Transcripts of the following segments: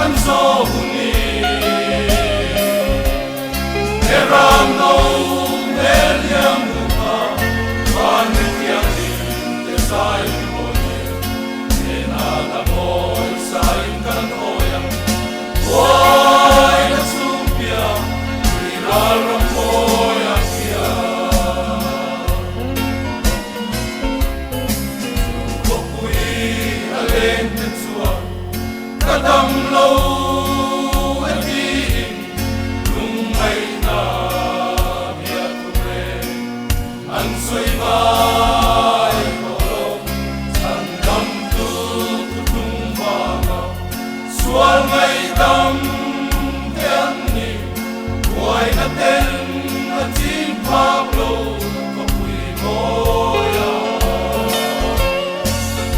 kan zo ni. Beram no hmel hliam lupa van mi thianghlim te zai mawi nen hnena la mawi sain kan awi ang. Buaina chhung piah tui ral ram mawi a hriat. Chu khawpui a leng te chuan ka dam lo e tiin lungngaihna bia thu reng an sawi ngai tawh lo. Chhan damtu thuthlung vanga sual ngaihdam te an ni. Buaina ten a ching phak lo khawpui mawi a.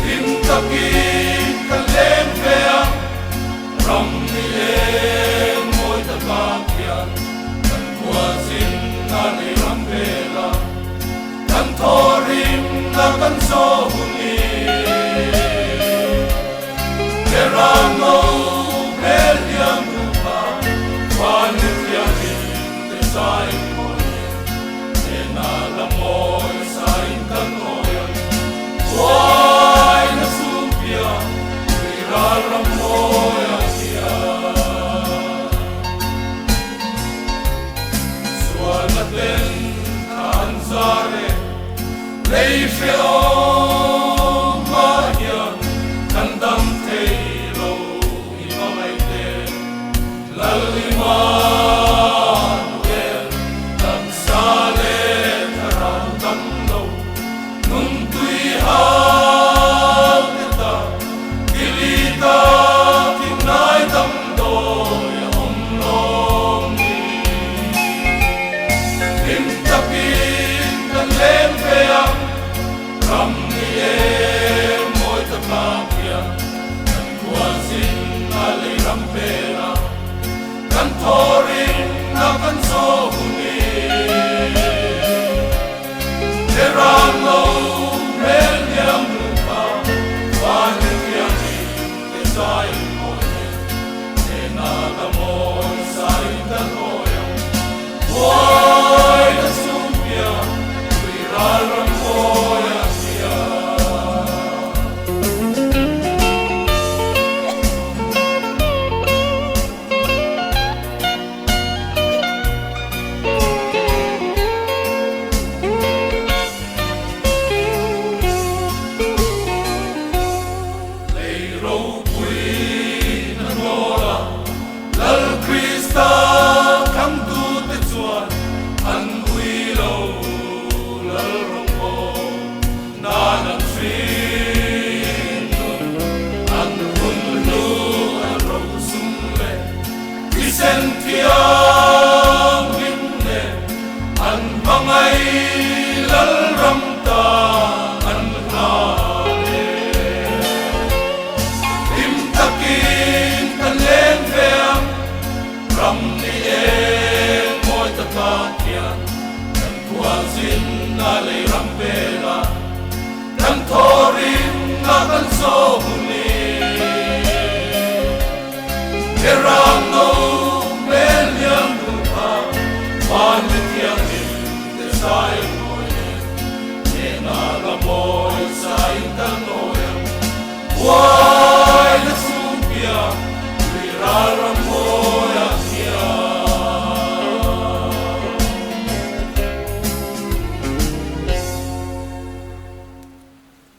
Hlim takin kan leng ve a, ram ni leng mawi taka khian kan khualzin a lei ram vel a, kan thawhrimna kan zawh hun i. Berano hmel hliam rupa van ni thianghlim te zai mawi nen hnena la mawi sain kan awi ang. Buaina chhung piah tui ral ram mawi a hian. Sualna ten kha an zar e. Lei hrehawm hma hian kan dam thei lo i hmangaih te. Lal Immanuel, taksa leh thlarau dam lo, nun tui hal te ta, Kilita thinlai dam dawi a awm lawm ni. Hlim takin kan leng ve ang, ram ni eng mawi taka khian kan khualzin a lei ram vela kan thawrin a kan zawh hun i. He ram lo hmel hniam lupa van ni thianghlim te zai mawi nen hnena la mawi sain kan awi ang. Buaina chhung piah tui ral ram mawi a hria. Lei ropui na hnawl a, Lal Krista thlangtute chuan an ui lo Lal rawngbawl nan an hrin nun, an hun hlu an rosum leh thisen thianghlim nen an hmangaih Lal ram ta an hlan e. Hlim takin kan leng ve ang, ram ni eng mawi taka khian kan khualzin a lei ram vela kan thawhrimna kan zawh hun.